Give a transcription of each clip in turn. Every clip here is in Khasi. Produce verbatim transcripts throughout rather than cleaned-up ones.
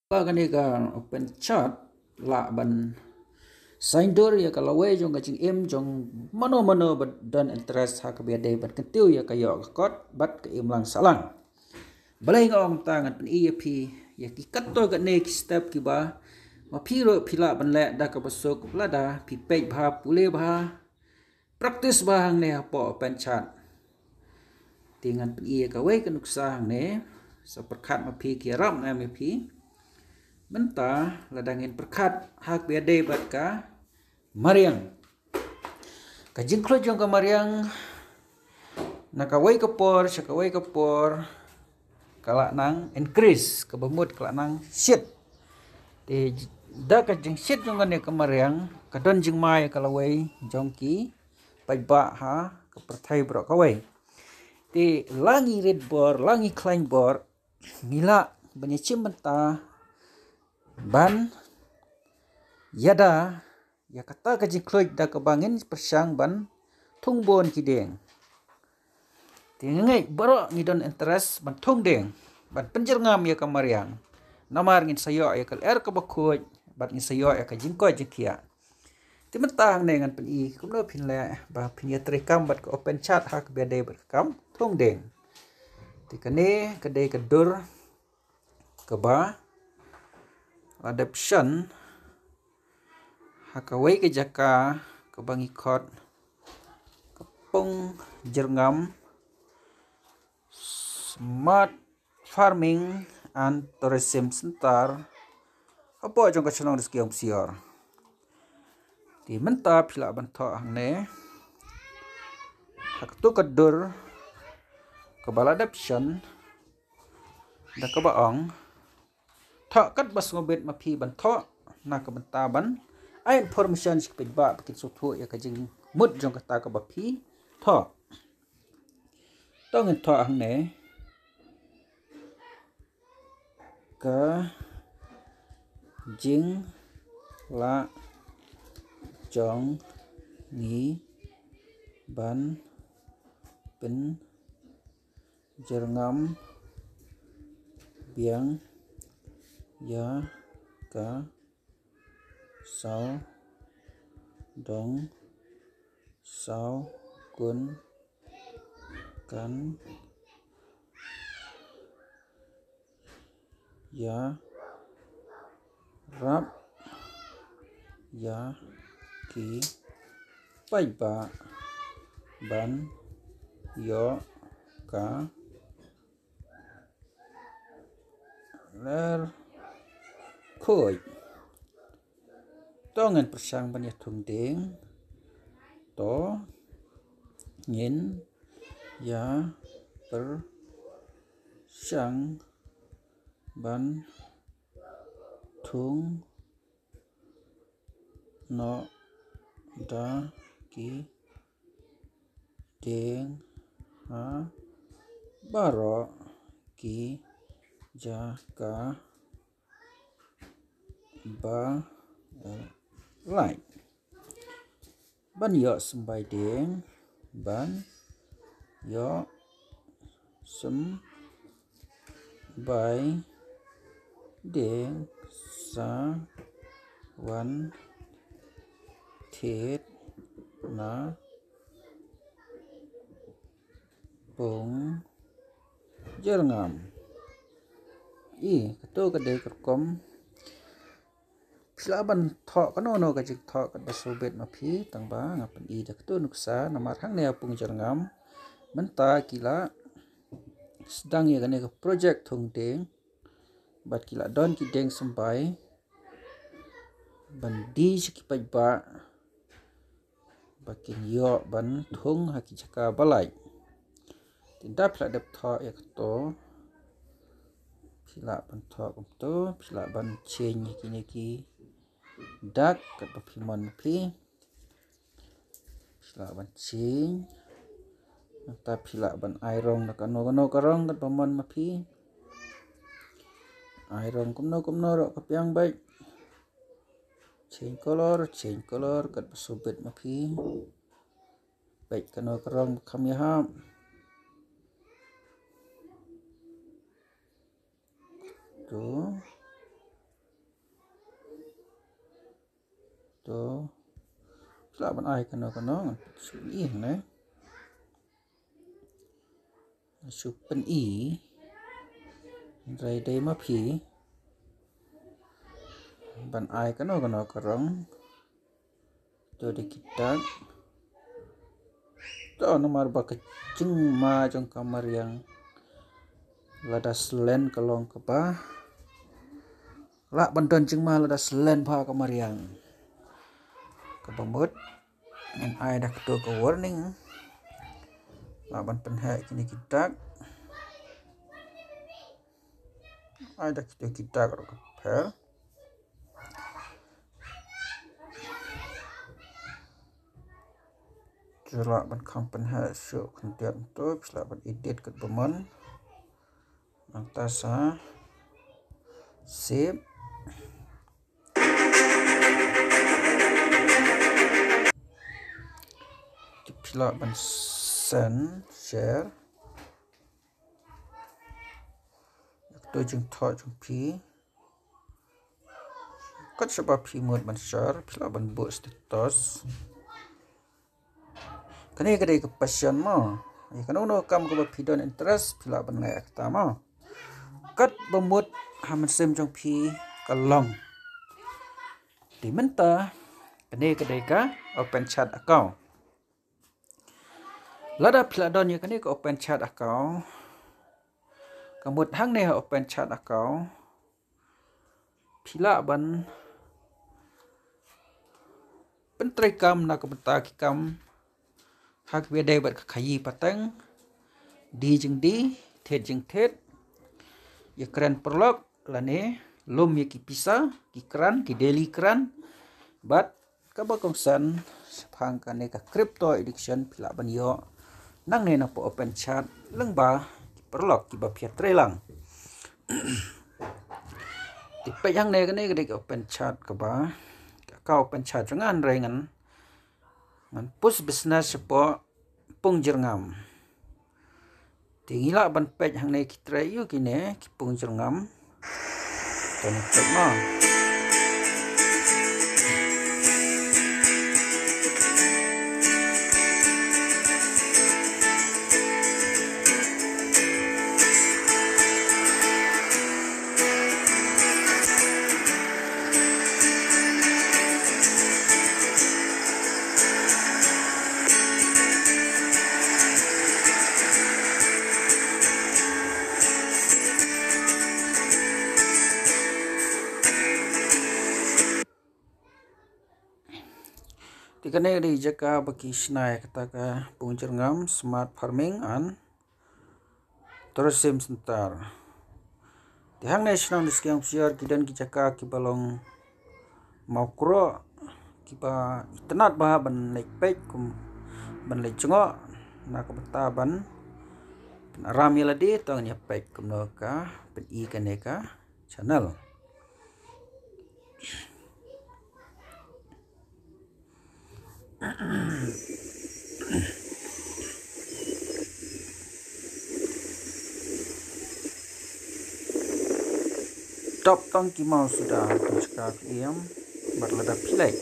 Ba kane ka Upanishad lah ban saiñdur ïa ka lawei jong ka jingim jong mano mano ba don interest ha kaba ïadei ban kyntiew ïa ka ïoh ka kot bad ka imlang sahlang. Balei nga ong kumta? Ngan pyni ïa phi ïa ki katto katne ki step kiba ma phi ruh phi lah ban leh da kaba suk lada phi peit bha, pule bha, practice bha hangne hapoh Upanishad. Te ngan pyni ïa kawei ka nuksa hangne, sa pyrkhat ma phi, ki ïarap ne em ïa phi. Mynta lada ngin pyrkhat ha kaba ïadei bad ka mariang, ka jingkhluit jong ka mariang na kawei ka por sha kawei ka por ka lah nang increase, kaba mut ka lah nang shit. Te da ka jingshit jong kane ka mariang ka don jingma ïa ka lawei jong ki paidbah ha ka pyrthei baroh kawei. Te la ngi rit bor, la ngi khlaiñ bor, ngi lah ban ïa shim bynta ban ïada ïa kata ka jingkhluit da kaba ngin pyrshang ban thung bun ki dieng. Te nga ngeit baroh ngi don interest ban thung dieng, ban pynjyrngam ïa ka mariang. Namar ngin sa ïoh ïa ka lyer kaba khuid bad ngin sa ïoh ïa ka jingkoit jingkhiah. Te mynta hangne ngan pyni kumno phin leh ba phin ïatrei kam bad ka Upanishad ha kaba ïadei bad ka kam thung dieng. Te kane ka dei ka dur kaba la dep shon ha kawei ka jaka kaba ngi khot ka Pung Jyrngam Smart Farming and Tourism Centre hapoh jong ka shnong Riskiong Psior. Te mynta phi lah ban thoh hangne ha katu ka dur kaba la dep shon da kaba ong, thoh katba sngewbit ma phi ban thoh na ka bynta ban ai information sha ki paidbah ba kin sngewthuh ïa ka jingmut jong kata kaba phi thoh. To ngin thoh hangne, ka jinglah jong ngi ban pynjyrngam biang ïa ka sawdong sawkun kan ïarap ïa ki paidbah ban ïoh ka lyer khuid. To ngin pyrshang ban ïa thung dieng. To ngin ïa pyrshang ban thung noh da ki dieng ha baroh ki jaka ba lait. Ban ïoh symbai dieng, ban ïoh symbai dieng sa wan thied na Pung Jyrngam. I, kato ka dei ka rukom. Phi lah ban thoh kano kano ka jingthoh katba sngewbit ma phi, tang ba nga pyni da kato nuksa, namar hangne ha Pung Jyrngam mynta ki la sdang ïa kane ka project thung dieng bad ki la don ki dieng symbai ban die sha ki paidbah ba kin ïoh ban thung ha ki jaka ba lait. Te ynda phi la dep thoh ïa kato, phi lah ban thoh kumto, phi lah ban change ïa kine ki dak katba phi mon ma phi. Phi lah ban change. Nangta phi lah ban ai rong da kano kano ka rong katba mon ma phi. Ai rong kumno kumno ruh ka pdiang beit. Change color, change color katba sngewbit ma phi. Peit kano ka rong ba kham ïahap. To. To, phi lah ban ai kano kano, ngan shu pyni hangne. Shu pyni. Hynrei dei ma phi ban ai kano kano ka rong. To dei ki dak. To namar ba ka jingma jong ka mariang lada slen ka long kaba lah ban don jingma lada slen bha ka mariang. Kaba mut ngan ai da kato ka warning. Lah ban pynheh kine ki dak. Ai da kito ki dak ruh ka pher. Phi lah ban khang pynheh shuh khyndiat to, phi lah ban edit katba mon. Nangta sa save. Phi lah ban send, share. Kato jingthoh jong phi. Kat shaba phi mut ban share, phi lah ban buh status. Kane ka dei ka passion mo. Ïa kano kano kam kaba phi don interest, phi lah ban ngai ïa kata mo. Katba mut ha mynsiem jong phi ka long. Te mynta kane ka dei ka Open Chat account. Lada phi la don ïa kane ka Open Chat account, ka mut hangne ha Open Chat account phi lah ban pyntreikam na ka bynta ki kam ha kaba ïadei bad ka khaïi pateng, die jingdie, thied jingthied, ïakren paralok lane lum ïa ki pisa, ki kran, ki daily kran, bad kaba kongsan shaphang kane ka crypto education phi lah ban ïoh nangne na ka Open Chat lyngba ki paralok kiba phi ïatreilang. Te peit hangne, kane ka dei ka Open Chat kaba, ka Open Chat jong nga, hynrei ngan, ngan post business shapoh Pung Jyrngam. Te ngi lah ban peit hangne ki trei ïa kine ki pung jyrngam. Te ngi peit mo. Te kane ka dei jaka ba ki shna ïa kata ka Pung Jyrngam Smart Farming and Tourism Center. Te hangne shnong District Umshiar ki don ki jaka kiba long mawkroh, kiba itynnad bha ban leit peit kum, ban leit jngoh na ka bynta ban pyn-aram ïa lade. To ngin ïa peit kumno ka pyni kane ka channel. Top tang ki maw suda ha ka jaka ka im, bad lada phi leit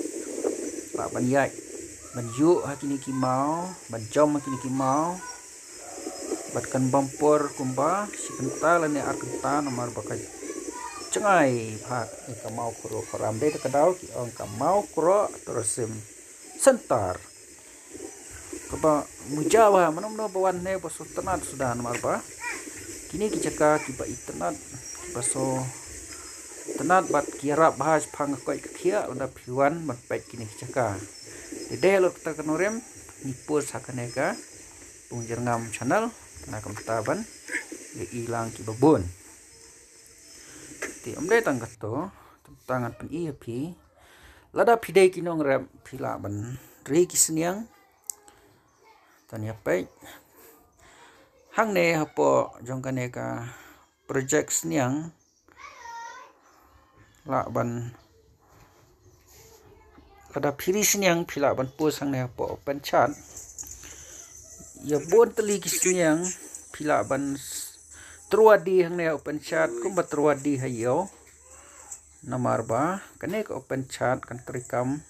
lah ban ïaid ban ïuh ha kine ki maw, ban jam ha kine ki maw. Bad kan bam por kumba shi kynta lane ar kynta namar ba ka jngai bha ïa ka mawkroh. Khawram dei da ka daw ki ong ka mawkroh tourism center. Kaba muja bha, mano mano ba wan hangne ba sngewtynnad suda namar ba kine ki jaka kiba itynnad, kiba sngewtynnad bad ki ïarap bha shaphang ka koit ka khiah. Lada phi wan ban peit kine ki jaka, dei dei halor kata ka nongrim ngi post ha kane ka Pung Jyrngam channel, na ka bynta ban ïohi lang kiba bun. Te ym dei tang kato, tang ngan pyni ïa phi. Lada phi dei ki nongrep phi lah ban ri ki sniang. To ngin ïa peit hangne hapoh jong kane ka project sniang. Lah ban, lada phi ri sniang phi lah ban post hangne hapoh Open Chat. Ïa bun tylli ki sniang phi lah ban s-, tyrwa die hangne ha Open Chat kumba tyrwa die ha ïew. Namar ba kane ka Open Chat kan treikam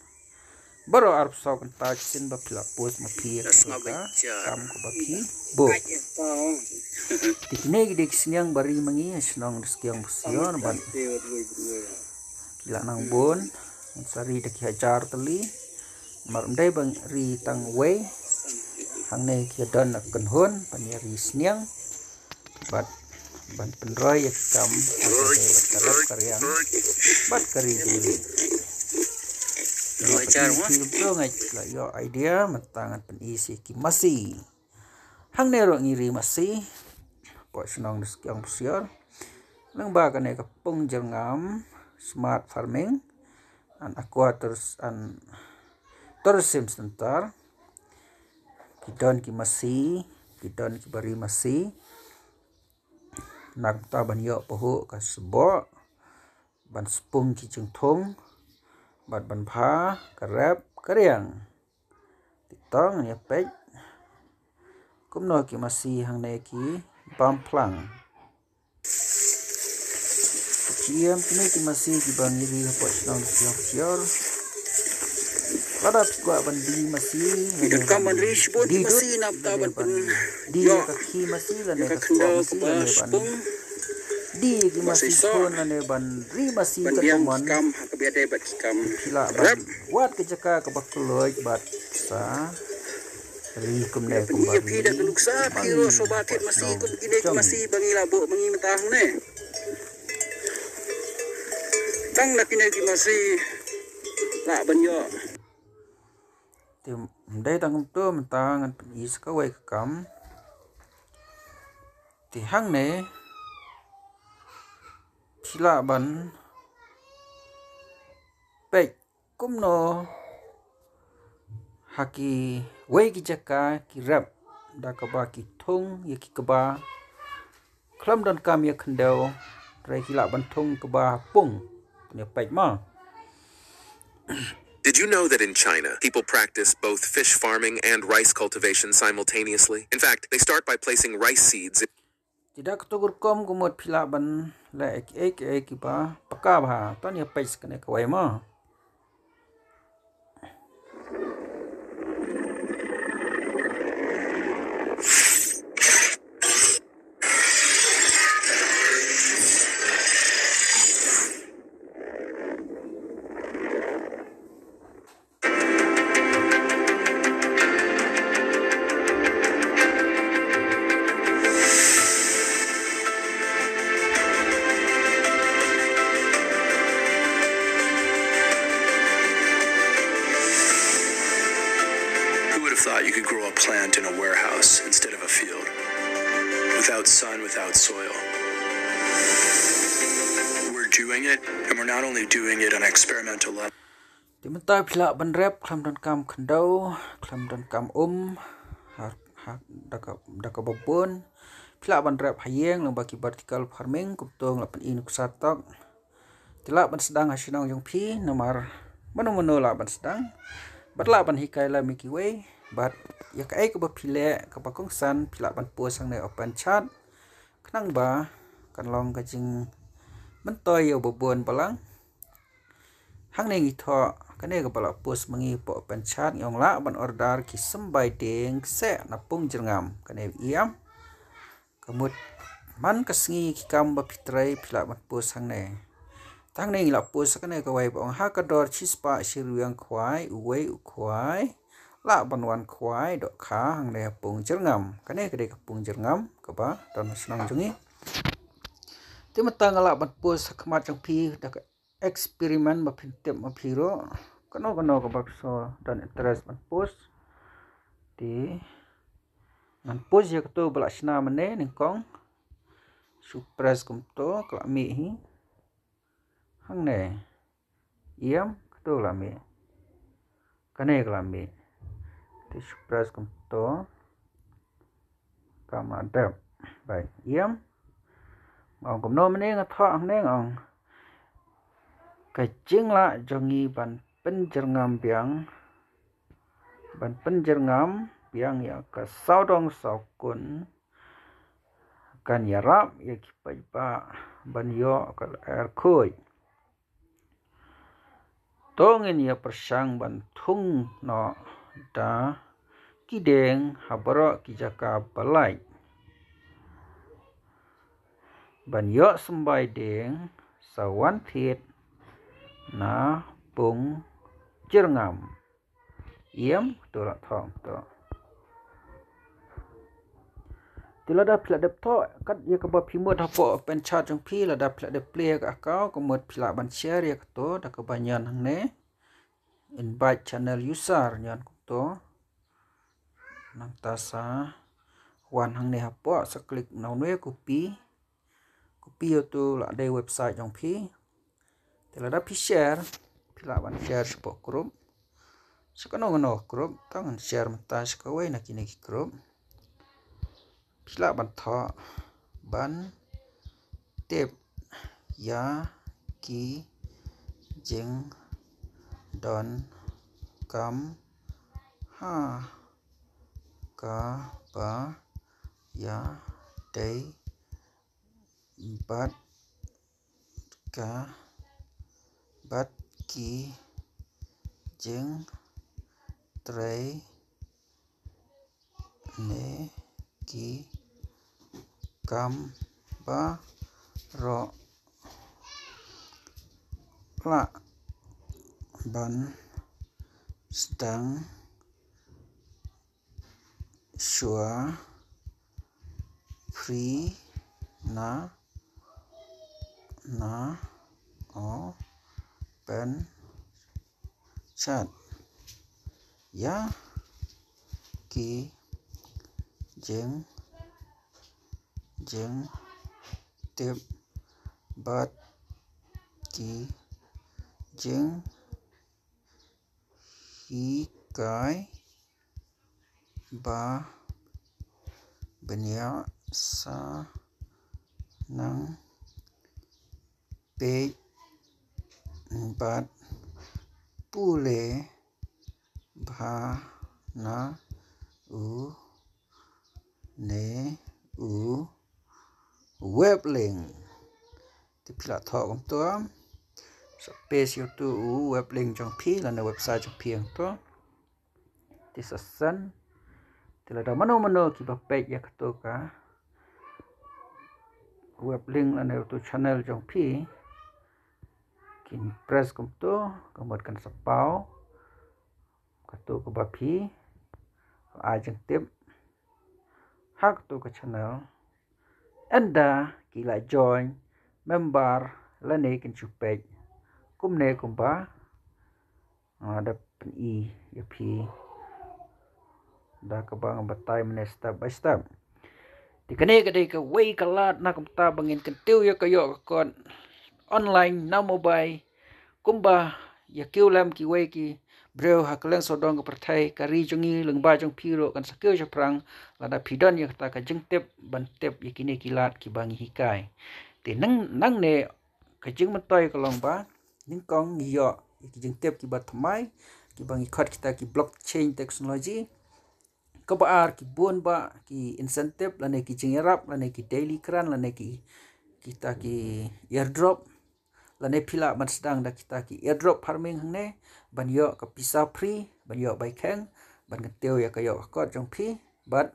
Baroh arphew saw kynta shisien ba phi la post ma phi ïa ka kam kaba phi buh. Te kine ki dei ki sniang ba ri ma ngi ha shnong Riskiang Basior bad ki la nang bun. Sa ri da ki hajar tylli. Mar ym dei ba ri tang wei. Hangne ki don na kynhun ban ïa ri sniang. Bad ban pynroi ïa ka kam ha ka dei bad ka rep ka riang bad ka ri ka ri. Nga pynroi ki rup tu nga la ïoh idea mynta ngan pyni sa ki masi. Hangne ruh ngi ri masi. Pok shnong Riskiang Basior. Lyngba kane ka pung jyrngam smart farming and aqua tourist and tourism center. Ki don ki masi, ki don ki bari masi. Na kumta ban ïoh pahuh ka sboh, ban spung ki jingthung, bad ban bha ka rep ka riang. Te to ngan ïa peit kumno ki masi hangne ki bam phlang. Ki ïam kine ki masi kiba ngi ri hapoh shnong Riskiang Basior. Lada phi kwah ban die masi, phi donkam ban ri shibun ki masi na bynta ban pyndie ïa ka khie masi lane ka khyndew kaba spung. Die ki masi shibun lane ban ri masi ka kumon. Phi lah ban wad ka jaka kaba kylluid bad sa ri kumne kumba ri. Phi da ka nuksa phi ruh sngewbha thied masi kum kine ki masi ba ngi la buh ma ngi mynta hangne. Tang na kine ki masi lah ban ïoh. Te ym dei tang kumta, mynta ngan pyni sa kawei ka kam. Te hangne phi lah ban peit kumno ha kiwei ki jaka ki rep da kaba ki thung ïa ki kba khlem donkam ïa khyndew, hynrei ki lah ban thung kba ha pung. Peit mo. Did you know that in China, people practice both fish farming and rice cultivation simultaneously? In fact, they start by placing rice seeds. Te da kato ka rukom ka mut phi lah ban leh kiei kiei kiba paka bha. To ngan ïa peit sa kane kawei mo. Who would have thought you could grow a plant in a warehouse instead of a field? Without sun, without soil. We're doing it, and we're not only doing it on an experimental level. Te mynta phi lah ban rep khlem donkam khyndew, khlem donkam um, ha, ha, da ka, da kaba bun. Phi lah ban rep ha ïing lyngba ki vertical farming, kumto nga la pyni nuksa tok. Te lah ban sdang ha shnong jong phi, namar mano mano lah ban sdang. Bad lah ban hikai lem ïa kiwei, bad ïa kaei kaba phi leh, kaba kongsan, phi lah ban post hangne Open Chat. Khnang ba kan long ka jingmyntoi ïa uba bun balang. Hangne ngi thoh, kane kaba la post ma ngi hapoh Open Chat, ngi ong lah ban order ki symbai dieng kseh na pung jyrngam, kane ïam. Ka mut man ka sngi ki kam ba phi trei phi lah ban post hangne. Te hangne ngi la post kane kawei ba ong ha ka dor shispah shi ryngwiang khwai, uwei u khwai lah ban wan khwai dohkha hangne ha pung jyrngam. Kane ka dei ka pung jyrngam kaba don ha shnong jong ngi. Te mynta nga lah ban post ha khmat jong phi da ka experiment ba phin tip ma phi ruh. Kano kano kaba kso don interest ban post. Te ngan post ïa kato ba la shna mynne nyngkong. Shu press kumto ka la mih hi. Hangne. Ïam, kato ka la mih. Kane ka la mih. Te shu press kumto. Kam la dep. Bai, ïam. Nga ong kumno mynne nga thoh hangne nga ong. Ka jinglah jong ngi ban pynjyrngam biang. Ban pynjyrngam biang ïa ka sawdong sawkun. Kan ïarap ïa ki paidbah ban ïoh ka lyer khuid. To ngin ïa pyrshang ban thung noh da ki dieng ha baroh ki jaka ba lait. Ban ïoh symbai dieng sa wan thied na pung jyrngam. Ïem, to la thong to. Te lada phi la dep thoh kat ïa kaba phi mut hapoh pen chat jong phi, lada phi la dep plie ka account, ka mut phi lah ban share ïa kato da kaba ñion hangne. Invite channel user, ñion kumto. Nangta sa wan hangne hapoh, sa click na une copy. Copy ïa uto la dei website jong phi. Te lada phi share, phi lah ban share shapoh group. Sha kano kano group, tang share mynta sha kawei na kine ki group. Phi lah ban thoh ban tip ïa ki jingdonkam ha kaba ïadei bad ka bad ki jingtrei ne ki kam baroh. Lah ban sdang shuwa free na na open chat ïa ki jing jingtip bad ki jinghikai ba bniah sa nang peit bad pule bha na une u web link. Te phi lah thoh kumto. Sa paste ïa uto u web link jong phi lane website jong phi hangto. Te sa send. Te lada mano mano kiba peit ïa kato ka web link lane uto channel jong phi, kin press kumto, ka mut kan sa paw kato kaba phi ai jingtip ha kato ka channel. Ynda ki la join member lane kin shu peit kumne kumba nga da pyni ïa phi da kaba nga batai mynne step by step. Te kane ka dei kawei ka lad na kumta ba ngin kyntiew ïa ka ïoh ka kot online na mobile. Kumba ïa kiew lem kiwei ki briew ha kylleng sawdong ka pyrthei, ka ri jong ngi lyngba jong phi ruh kan sa kiew shaphrang lada phi don ïa kata ka jingtip ban tip ïa kine ki lad kiba ngi hikai. Te nang nangne ka jingmyntoi ka long ba nyngkong ngi ïoh ïa ki jingtip kiba thymmai kiba ngi khot kita ki blockchain technology. Kaba ar, ki bun bah ki incentive lane ki jingïarap lane ki daily grant lane ki, kita ki airdrop. Lane phi lah ban sdang da kita ki airdrop farming hangne ban ïoh ka pisa free, ban ïoh bai kheng, ban kyntiew ïa ka ïoh ka kot jong phi. Bad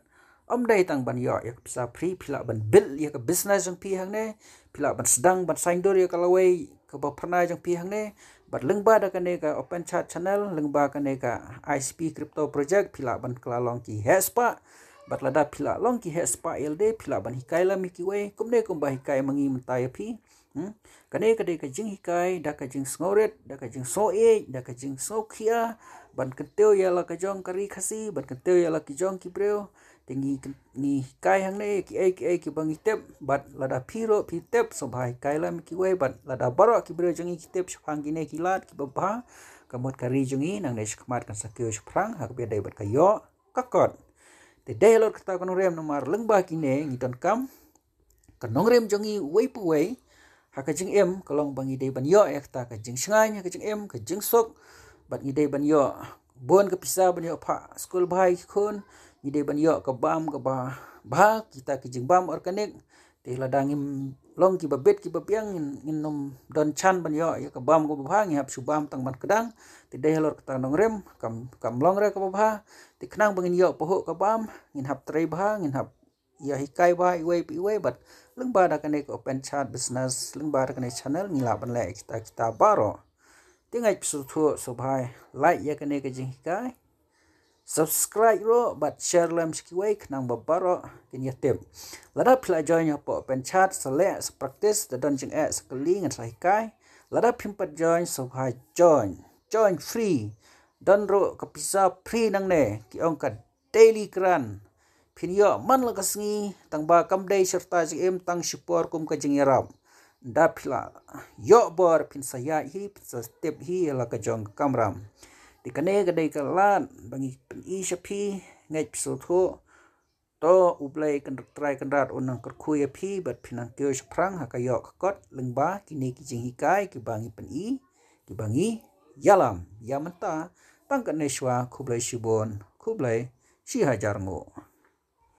ym dei tang ban ïoh ïa ka pisa free, phi lah ban build ïa ka business jong phi hangne. Phi lah ban sdang ban saiñdur ïa ka lawei kaba phyrnai jong phi hangne. Bad lyngba da kane ka Open Chat Channel, lyngba kane ka I C P Crypto Project, phi lah ban kylla long ki heh spah. Bad lada phi lah long ki heh spah ïalade, phi lah ban hikai lem ïa kiwei kumne kumba hikai ma ngi mynta ïa phi. Hmm? Kane ka dei ka jinghikai da ka jingsngewrit, da ka jingsngewïeit, da ka jingsngewkhia, ban kyntiew ïa la ka jong ka ri Khasi, ban kyntiew ïa la ki jong ki briew. Te ngi kyn-, ngi hikai hangne kiei kiei kiba ngi tip, bad lada phi ruh phi tip, sngewbha hikai lem ïa kiwei, bad lada baroh ki briew jong ngi ki tip shaphang kine ki lad kiba bha, ka mut ka ri jong ngi nangne shakhmat kan sa kiew shaphrang ha kaba ïadei bad ka ïoh ka kot. Te dei halor kata ka nongrim, namar lyngba kine ngi donkam ka nongrim jong ngi uwei pa uwei ha ka jingim ka long ba ngi dei ban ïoh ïa kata ka jingshngaiñ ha ka jingim, ka jingsuk. Bad ngi dei ban ïoh bun ka pisa ban ïoh phah skul bha ïa ki khun. Ngi dei ban ïoh ka bam kaba bha, kita ki jingbam organic. Te lada ngim long kiba bit kiba biang, ngin, ngin nym don chance ban ïoh ïa ka bam kaba bha. Ngi hap shu bam tang ban kdang. Te dei halor kata nongrim, kam, kam long re kaba bha. Te khnang ba ngin ïoh pahuh ka bam, ngin hap trei bha, ngin hap ïa hikai bha iwei pa iwei, bad lyngba da kane ka Open Chat Business, lyngba da kane channel, ngi lah ban leh kita kita baroh. Te nga ai phi sngewthuh sngewbha like ïa kane ka jinghikai, subscribe ruh bad share lem sha kiwei khnang ba baroh kin ïa tip. Lada phi la join hapoh Open Chat, sa leh, sa practice, da don jingeh sa kylli, ngan sa hikai. Lada phim pat join, sngewbha join. Join free. Don ruh ka pisa free nangne, ki ong ka daily grant. Phin ïoh man la ka sngi, tang ba kam dei shirta jingim, tang shipor kum ka jingïarap. Da phi la ïoh bor, phin sa ïaid hi, phin sa tip hi ïa la ka jong ka kamram. Te kane ka dei ka lad ba ngi pyni sha phi. Nga ai phi sngewthuh. To U Blei Kynrad, Trai Kynrad un nang kyrkhu ïa phi bad phin nang kiew shaphrang ha ka ïoh ka kot lyngba kine ki jinghikai kiba ngi pyni, kiba ngi ïalam. Ïa mynta tang katne shuwa, khublei shibun, khublei shihajar nguh.